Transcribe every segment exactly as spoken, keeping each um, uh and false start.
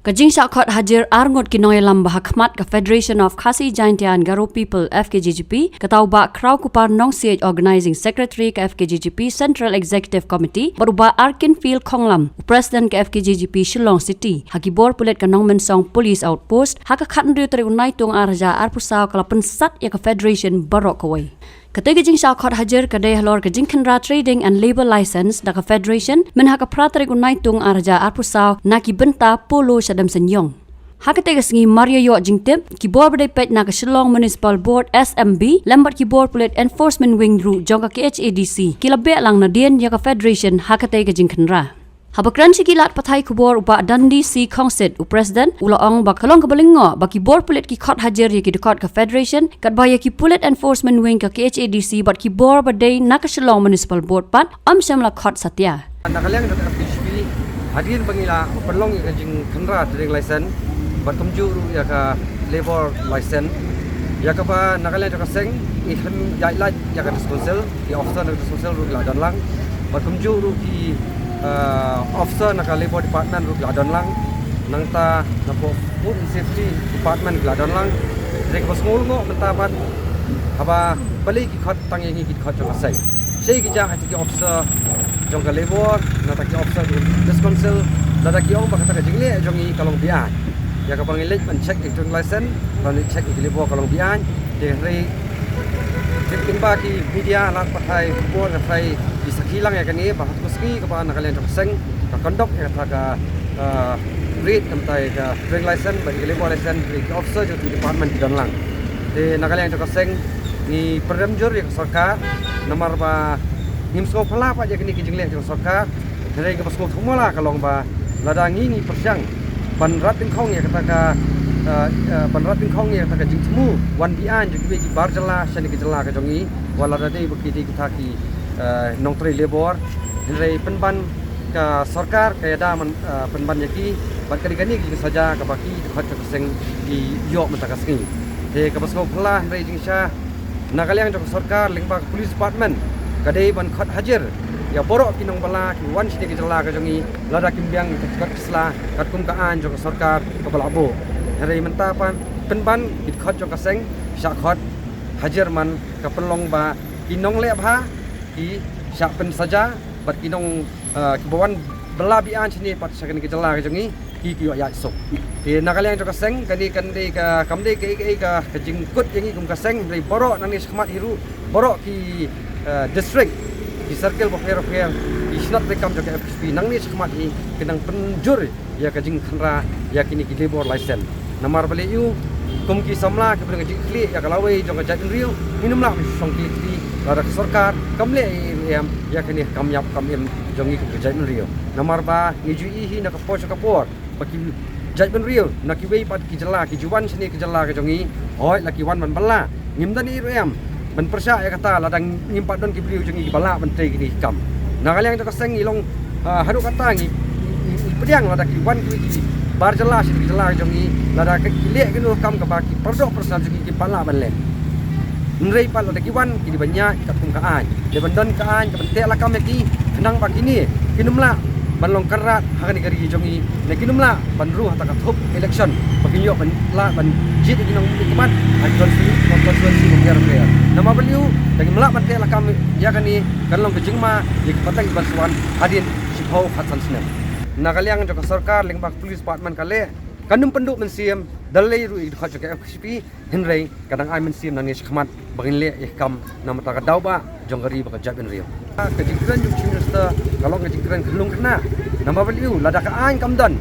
Ka jingshah khot hajir arngut ki nongïalam ba ha khmat ka Federation of Khasi Jaintia and Garo People, F K J G P, kata u Bah Kraw Kupar Nongsiej, Organizing Secretary ka F K J G P Central Executive Committee, bad u Bah Arkinfield Khonglam, u President ka F K J G P Shillong City, ha ki bor pulit ka Nongmensong Police Outpost, ha ka khathynriew tarik u Naitung arhajar arphew saw ka la pynsat ïa ka Federation baroh kawei. Katei ka jingshah khot hajir ka dei halor ka jingkhynra Trading and Labour License da ka Federation, mynha ka phra tarik u Naitung arhajar arphew saw na ki bynta Polo Shadem Seiñong. Ha katei ka sngi mar ïa ïoh jingtip, ki bor ba dei peit na ka Shillong Municipal Board, S M B, lem bad ki bor pulit Enforcement Wing ruh jong ka K H A D C, ki la beh lang nadien ïa ka Federation ha katei ka jingkhynra. Haba kren sha ki lad pathai khubor u Bah Dundee C Khongsit, u President, u la ong ba ka long kaba lyngngoh ba ki bor pulit ki khot hajir ïa ki dkhot ka Federation, katba ïa ki pulit Enforcement Wing ka K H A D C bad ki bor ba dei na ka Shillong Municipal Board pat ym shym la khot satia. Na ka liang jong ka F K J P, hadien ba ngi la pynlong ïa ka jingkhynra Trading License bad kumjuh ruh ïa ka Labour License, ïa kaba na ka liang jong ka seng ngi khlem ïaid lait ïa ka District Council, ki officer na ka District Council ruh ki la don lang. Bad kumjuh ruh ki, eh, officer na ka Labour Department ruh ki la don lang. Nangta na ka Food and Safety Department ki la don lang. Hynrei kaba sngewlyngngoh mynta pat, haba balei ki khot tang ïa ngi ki dkhot jong ka seng. Sha ki jaka ki officer jong ka Labour, nangta ki officer jong ka District Council, lada ki ong ba kata ka jingleh jong ngi ka long beaiñ. Ïa kaba ngi leit ban check ïa ka Trading License, ban leit check ïa ka Labour ka long beaiñ. Te hynrei, tip kumba ki media, lad pathai khubor, nga tharai ki sakhi lang ïa kane, ba ha katu ka sngi kaba na ka liang jong ka seng ka conduct ïa kata ka, ah, raid, kumta ïa ka Trading License bad ïa ka Labour License, ki officer jong ki department ki don lang. Te na ka liang jong ka seng ngi pyrshang jur ïa ka sorkar, namar ba ngim sngewphylla pat ïa kine ki jingleh jong ka sorkar. Hynrei kaba sngewthuh mo la ka long ba lada ngi ngi pyrshang ban rat dyngkhong ïa kata ka, eh, eh, ban rat dyngkhong ïa kata ka jingthmu wan beaiñ jong kiwei ki bar jylla shane ka jylla ka jong ngi, wat lada dei ba ki dei kita ki, eh, nongtrei Labour. Hynrei pynban ka sorkar ka ïada man, eh, pynban ïa ki bad kane kane ki jingsaja kaba ki dkhot jong ka seng ki ïoh mynta ka sngi. Te kaba sngewphylla hynrei jingshisha na ka liang jong ka sorkar lyngba ka Police Department ka dei ban khot hajir ïa baroh ki nongbylla ki wan shane ka jylla ka jong ngi, lada kim biang ïa ka jingkhot sla katkum ka aiñ jong ka sorkar kaba la buh. Hynrei mynta pat pynban ki dkhot jong ka seng shah khot hajir man ka pynlong ba ki nongleh bha ki shah pynsaja bad ki nong, eh, kiba wan bylla beaiñ shane pat sha kane ka jylla ka jong ngi ki, ki ïoh ïaid suk. Te na ka liang jong ka seng kane kan dei ka, kam dei kaei kaei ka, ka jingkut ïa ngi kum ka seng, hynrei baroh nangne shakhmat hi ruh, baroh ki, eh, district, ki circle bapher bapher, ki shnat treikam jong ka F K J P nangne shakhmat hi ki nang pynjur ïa ka jingkhynra ïa kine ki Labour License. Namar balei ïa u, kum ki samla kiba don ka jingkitkhlieh ïa ka lawei jong ka jaitbynriew, ngin ym lah ban shong kiti lada ka sorkar kam leh ei ei ruh em ïa kane, kam ïap kam im jong ngi kum ka jaitbynriew. Namar ba ngi ju ïohi na ka por sha ka por ba ki jaitbynriew na kiwei pat ki jylla ki ju wan shane ka jylla ka jong ngi, hooid la ki wan ban bylla. Ngim don ei ruh em ban pyrshah ïa kata lada ngim pat don ki briew jong ngi kiba lah ban trei kine ki kam. Na ka liang jong ka seng ngi long, ah, haduh katta ngi, ngi, ngi pdiang lada ki wan kiwei ki bar jylla shane ka jylla ka jong ngi, lada ki leh kino kam kaba ki pyrdoh pyrsad jong ngi kim pat lah ban leh. Hynrei pat lada ki wan ki dei ban ïaid katkum ka aiñ. Dei ban don ka aiñ kaban teh lakam ïa ki, khnang ba kine kin ym lah ban long kynrad ha kane ka ri jong ngi, ne kin ym lah ban rung ha kata ka thup election ba kin ïoh ban lah ban jied ïa ki nongmihkhmat ha ki constituency, constituency bapher bapher. Namar balei ïa u, da ngim lah ban teh lakam ïa kane, kan long ka jingma ïa ki pateng kiban sa wan hadien shiphew khatsan snem. Na ka liang jong ka sorkar lyngba ka Police Department ka leh, kan ym pynduh mynsiem da lei ruh ïa ki dkhot jong ka F K J P, hynrei ka dang ai mynsiem nangne shakhmat ba ngin leh ïa ki kam na ka bynta ka daw ba jong ka ri bad ka jaitbynriew. Ka jingkren jong u Chief Minister ka long ka jingkren khyllung khynnah. Namar balei ïa u, lada ka aiñ kam don,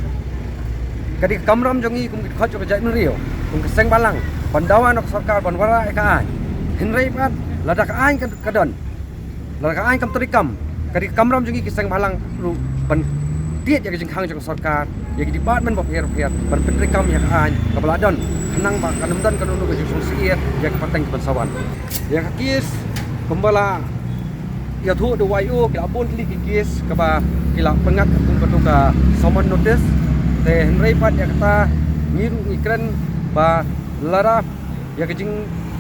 ka dei ka kamram jong ngi kum ki dkhot jong ka jaitbynriew, kum ka seng bhalang, ban dawa na ka sorkar ban wanrah ïa ka aiñ. Hynrei pat lada ka aiñ ka, ka don, lada ka aiñ kam treikam, ka dei ka kamram jong ngi ki seng bhalang ruh ban tied ïa ka jingkhang jong ka sorkar, ïa ki department bapher bapher ban pyntreikam ïa ka aiñ kaba la don, khnang ba kan ym don kano kano ka jingsngewsih ïa ki pateng kiban sa wan. Ïa ka case kumba la ïathuh da u Y O, ki la bun tylli ki case kaba ki la pynngat kum katu ka summon notice. Te hynrei pat ïa kata ngi ruh ngi kren ba lada ïa ka jing,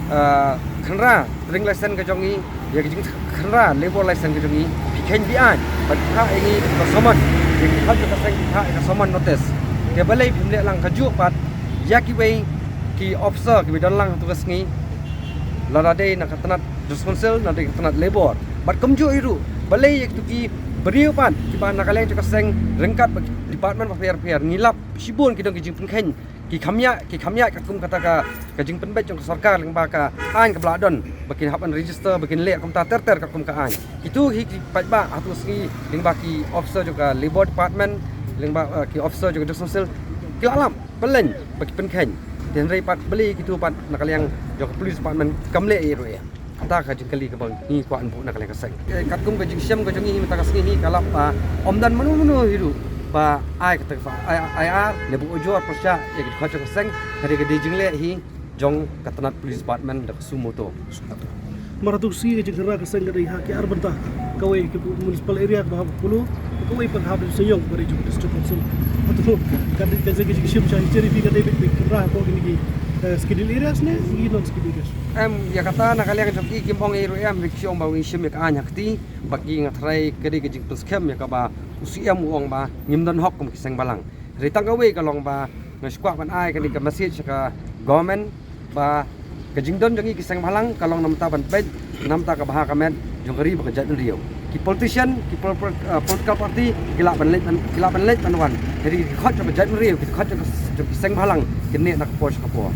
ah, khynra Trading License ka jong ngi, ïa ka jingkhynra Labour License ka jong ngi, phi kheiñ beaiñ, bad phi phah ïa ngi ka summon, ïa ki dkhot jong ka seng phi phah ïa ka summon notice. Te balei phim leh lang kajuh pat ïa kiwei ki officer kiba don lang ha tu ka sngi, lada dei na ka tnat District Council, na dei ka tnat Labour. Bad kumjuh hi ruh, balei ïa kitu ki briew pat kiba na ka liang jong ka seng ryngkat bad ki department bapher bapher, ngi lap shibun ki don ki jingpynkheiñ, ki kham ïaid, ki kham ïaid katkum kata ka, ka jingpynbeit jong ka sorkar lyngba ka aiñ kaba la don ba kin hap ban register, ba kin leh kumta ter ter katkum ka aiñ. Kitu hi ki paidbah ha tu ka sngi lyngba ki officer jong ka Labour Department, lyngba, eh, ki officer jong ka District Council ki la lap, pynlong ba ki pynkheiñ. Te hynrei pat balei kitu pat na ka liang jong ka Police Department kam leh ei ruh ei. Kata ka jingkylli kaba ngi kwah ban buh na ka liang ka seng. Eh, katkum ka jingshem ka jong ngi mynta ka sngi hi, ka lap ba ym don mano mano hi ruh ba ai kata ka I R ne ba ujor pyrshah ïa ki dkhot jong ka seng. Ka dei, ka dei jingleh hi jong ka tnat Police Department da ka suo motu. Namar ha tu ka sngi ka jingkhynra ka seng ka dei ha ki ar bynta. Kawei ka municipal area kaba hap ha Polo, kawei pat ha Shnong ba dei jong ka District Council. Ha tu ka dei ka jingshim sha H R D P ka dei beit beit khynra hapoh kine ki, eh, schedule areas ne ki non schedule areas. Em, ïa kata na ka liang jong ki kim ong ei ruh em, ki ong ba ngi shim ïa ka aiñ ha kti, ba ki nga tharai ka dei ka jingpynskhem ïa kaba u C M u ong ba ngim don hok kum ki seng bhalang. Hynrei tang kawei ka long ba nga shu kwah ban ai kane ka message sha ka government ba ka jingdon jong ngi ki seng bhalang ka long namar ban peit namar ka bha ka met jong ka ri bad ka jaitbynriew. Ki politician, ki pol-, pol-, uh, political party ki lah ban leit ban, ki lah ban leit ban wan. Hynrei ki dkhot jong ka jaitbynriew, ki dkhot jong ka, jong ki seng bhalang kin neh na ka por sha ka por.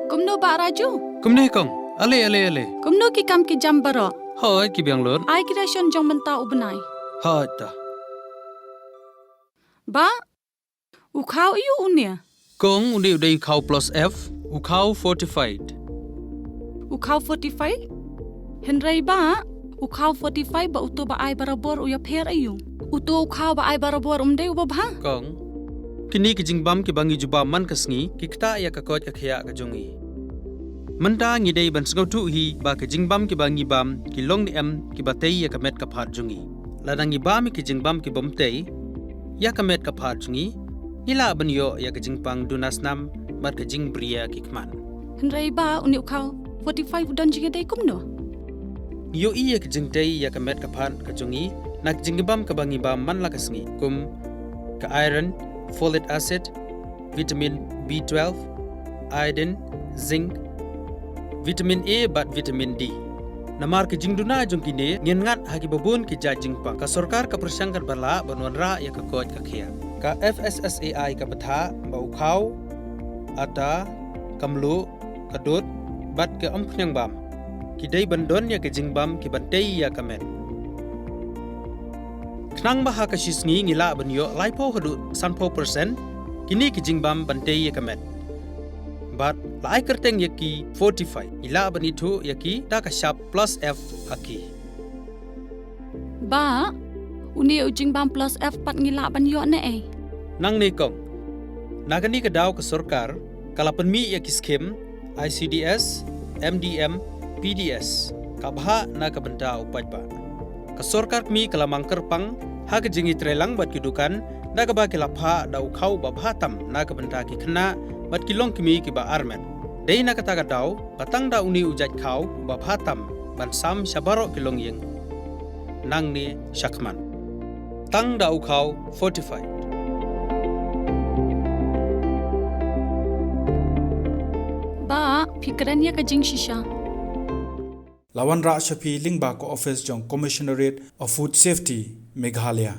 Kumno Bah Raju? Kumne kong. Ale, ale, ale. Kumno ki kam ki jam baroh? Hooid, ki biang lut. Ai ki ration jong mynta u bnai. Hooid ta. Bah, u khaw aiu une? Kong, une u dei u khaw plus F, u khaw fortified. U khaw fortified? Hynrei bah, u khaw fortified bad uto ba ai barabor u ïapher aiu? Uto u khaw ba ai barabor um dei uba bha? Kong, kine ki jingbam kiba ngi jubab man ka sngi ki ktah ïa ka koit ka khiah ka jong ngi. Mynta ngi dei ban sngewthuh hi ba ki jingbam kiba ngi bam ki long ne em kiba tei ïa ka met ka phad jong ngi. Lada ngi bam ïa ki jingbam kibym tei ïa ka met ka phad jong ngi, ngi lah ban ïoh ïa ka jingpang duna snam bad ka jingbriew ki khmat. Hynrei bah, une u khaw fortified u don jingïadei kumno? Ngi ïohi ïa ka jingtei ïa ka met ka phad ka jong ngi na ka jingbam kaba ngi bam man la ka sngi, kum ka iron, folic acid, vitamin B twelve, iodine, zinc, vitamin A bad vitamin D. Namar ki jingduna jong kine ngin ngat ha kiba bun ki jait jingpang. Ka sorkar ka pyrshang katba lah ban wanrah ïa ka koit ka khiah. Ka F S S A I ka bthah ba u khaw, atta, ka mluh, ka dud bad ka umkhñiang bam ki dei ban don ïa ki jingbam kiban tei ïa ka met. Khnang ba ha ka shi sngi ngi lah ban ïoh laiphew haduh sanphew percent kine ki jingbam ban tei ïa ka met. Bad la ai kyrteng ïa ki fortified, ngi lah ban ithuh ïa ki da ka shap plus F ha ki. Bah, une u jingbam plus F pat ngi lah ban ïoh ne ei? Nangne kong, na kane ka daw ka sorkar ka la pynmih ïa ki skhim I C D S, M D M, P D S, ka bha na ka bynta u paidbah. Ka sorkar kmie ka la mang kyrpang ha ka jingïatreilang bad ki dukan da kaba ki la phah da u khaw uba bha tam na ka bynta ki khynnah bad ki longkmie kiba armet. Dei na kata ka daw ba tang da une u jait khaw uba bha tam ban sam sha baroh ki longïing nangne shakhmat. Tang da u khaw fortified. Bah, phi kren ïa ka jingshisha. La wanrah sha phi lyngba ka office jong Commissionerate of Food Safety, Meghalaya.